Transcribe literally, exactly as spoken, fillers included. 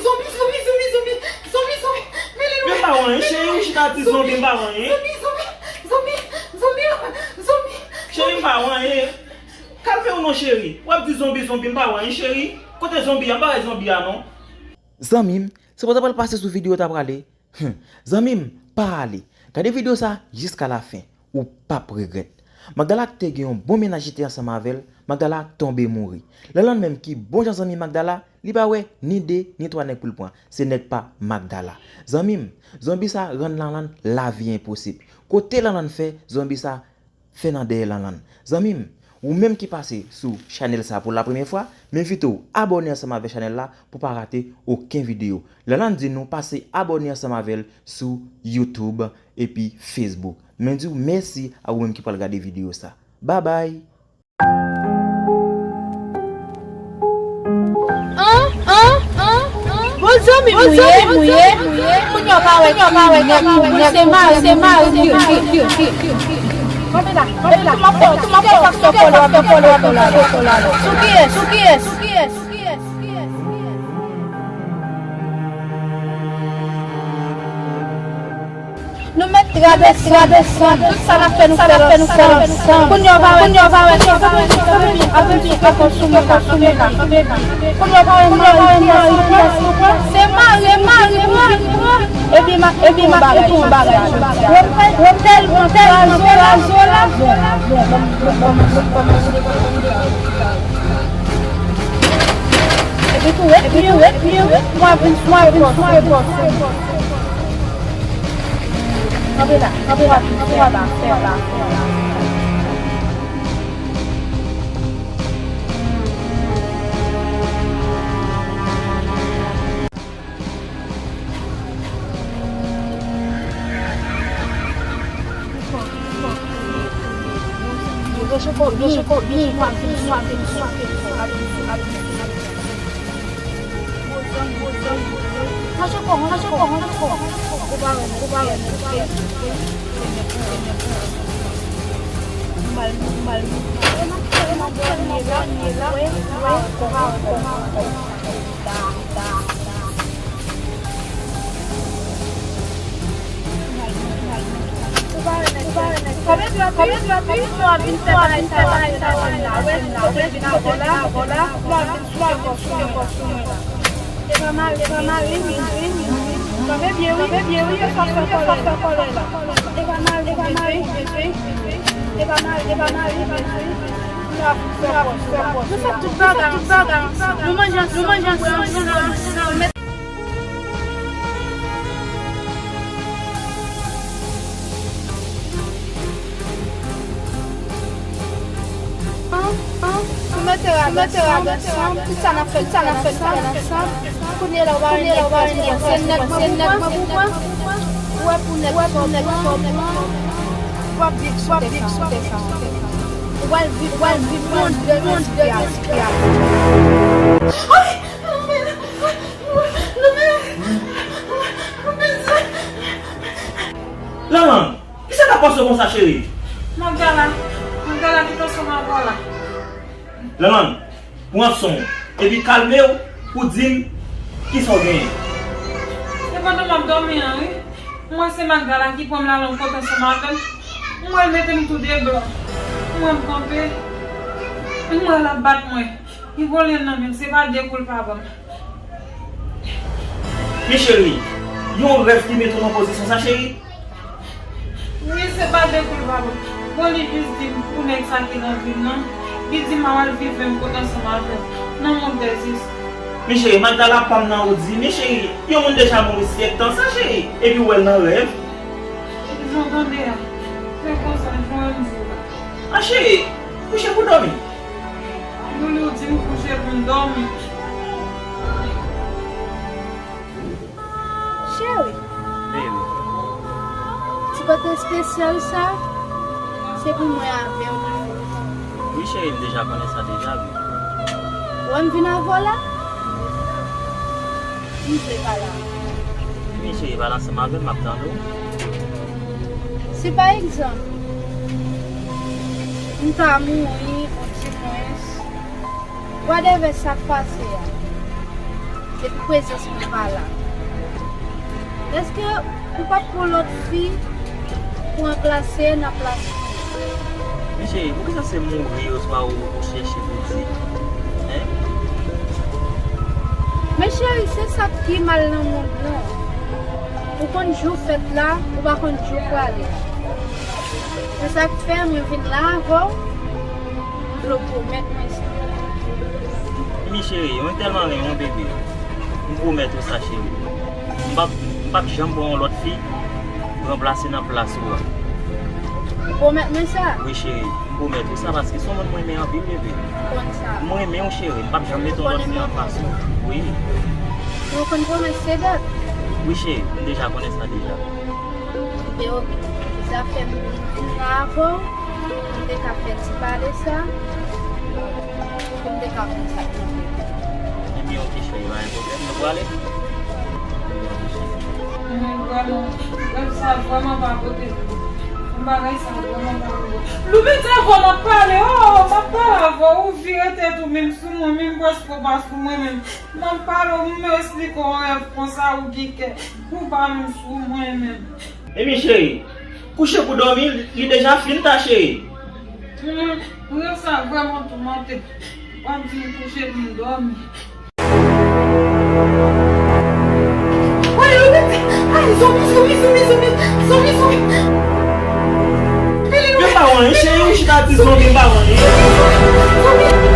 Zonbi, zonbi, zonbi, zonbi, zonbi, zonbi. Men li lwen. Men m pa wè anyen, cheri, ou chita di zonbi, m pa wè anyen. Zonbi, zonbi, zonbi, zonbi, zonbi. Cheri, m pa wè anyen. Kalme w non, cheri. W ap di zonbi, zonbi, m pa wè anyen, cheri. Kote zonbi a? M pa wè zonbi a non. Zanmi m, se pa w ta pral pase sou videyo ta prale. Hum, zanmi m, pa ale. Gade videyo sa jiska lafen. Ou p ap regrèt. Magdala ki te gen yon bon mennaj li te ansanm avè l, Magdala tonbe mouri. Lanlann menm ki bon jan zanmi Magdala, li pa wè ni de, ni twa nèg pou l pran. Se nèg pa Magdala. Zanmi m, zonbi sa rann Lanlann lavi enposib. Kote Lanlann fè, zonbi sa fè nan dèyè Lanlann. Zanmi m, ou menm ki pase sou chanèl sa pou la premyè fwa, m envite w abòne ansanm avè chanèl la pou w pa rate okenn videyo. Lanlann di nou pase abòne ansanm avè l sou YouTube epi Facebook. Men di w mèsi a ou menm ki pral gade videyo sa. Babay! An, an, an, an. Bon zanmi m ou ye, m ou ye. Kounye a w pa wè ki nèg ou, se mari, se mari m. Kanpe la, kanpe la. Epi tou m ap fè, tou m ap fè faktè kòlè w ap fè kòlè w ap fè la. Sou kiyès, sou kiyès, sou kiyès, sou kiyès, sou kiyès? Nou mèt travèse, travèse, tout sa n ap fè, nou fè l ansanm. Kounye a w pa wè, kounye a w pa wè, kounye a w pa wè, kounye a w pa wè, kounye a w pa wè, kounye a w pa wè, kounye a w pa wè, se mari, se mari, mari, mari. Epi m ap, epi m ap, epi m ap, epi m ap. Wotèl, wotèl, wotèl, wotèl. Epi tou, epi tou, epi tou, mwen vin, mwen vin, mwen vin. Kanpe la, kanpe la, kanpe la, fè la, fè la. Nou fè tout bagay ansanm. Nou manje ansanm, nou bwè ansanm. Nou mete rad ansanm, tout sa n ap fè, tout sa n ap fè, nou fè l ansanm. Kounye a la, ou pa renmen, se nèg mwen pou pran. Ou wè pou nèg sa w pran. W ap viv sou tè sa. Ou pral viv, ou pral viv yon de respirasyon. Lanlann, kisa k ap pase w konsa, cheri? Magdala, Magdala ki t ansanm avè w la. Lanlann, pran san w, epi kalme w pou di m kisa w genyen. Se pandan m ap dòmi an, wi. M wè se Magdala ki pran m l al yon kote ansanm avè l. M wè l mete m tou de blan. M wè m kanpe. M wè l ap bat mwen. Li vole l nan men m, se pa de kou l pa ban m. Men cheri, yon rèv ki mete w nan pozisyon sa, cheri? Wi, se pa de kou l pa ban m. Bon, li jis di m pou nèg sa ki nan vi m nan. Li di m al viv menm kote ansanm avè l, nan mond dèzespwa. Men cheri, Magdala pa m nan ou di, men cheri, yon moun deja mouri syèk tan sa, cheri, epi w wè l nan rèv. Jan w tande a, se konsa, jan w di la. A cheri, kouche pou dòmi. Loulou di m kouche pou m dòmi. Cheri, ti kote espesyal sa, se pou mwen avè w. Wi, cheri, m deja konnen sa deja, wi. Ou wè m vin avè w la? M vle pale avè w. Wi, cheri, pale ansanm avè m, m ap tande w. Si pa egzanp, m ta mouri, ou di mwens, whatever sa k pase a, Depi prezans mwen pa la, èske ou p ap pran lòt fi pou ranplase nan plas mwen? Men cheri, poukisa se mouri oswa ou, ou chèche pou di? Hein? Men cheri, se sa k pi mal nan mond lan. Ou konn jou fèt la, ou pa konn jou prale. Se sa k fè mwen vin la avè w, m vle w pwomèt mwen sa. Mimi cheri, mwen tèlman renmen w bebe. M pwomèt ou sa cheri. M p ap, m p ap janm pran yon lòt fi pou ranplase nan plas ou a. Ou pwomèt mwen sa? Wi cheri, m pwomèt ou sa paske se yon moun mwen renmen anpil bebe. M konn sa. M renmen w cheri, m p ap janm mete yon lòt fi anfas ou. Wi. Ou konn pwomèt se dat? Wi cheri, m deja konnen sa deja. Ebyen oke. Zafè m vin la avè w, m te ka fè ti pale sa, pou m te ka konn sa k rive. Ebyen oke cheri, pa gen pwoblèm, nou prale. Mwen prale, bagay sa vrèman pa pote. Bagay sa vrèman pa pote. Loubita, vwa m ap pale, oh, m ap pale avè w, ou vire tèt ou menm sou mwen, menm prèske pa sou mwen menm. M ap pale w, m esplike w yon rèv konsa, ou gen kè. Ou pa menm sou mwen menm. Emi cheri, kouche pou dòmi, li deja fin ta cheri. Mwen, mwen sa vrèman toumante. W ap di m kouche pou m dòmi. Woy, Loubita! Ay, zonbi, zonbi, zonbi, zonbi! Zonbi, zonbi! Yo pa wè anyen, cheri, ou chita di zonbi, m pa wè anyen. Zonbi, zonbi!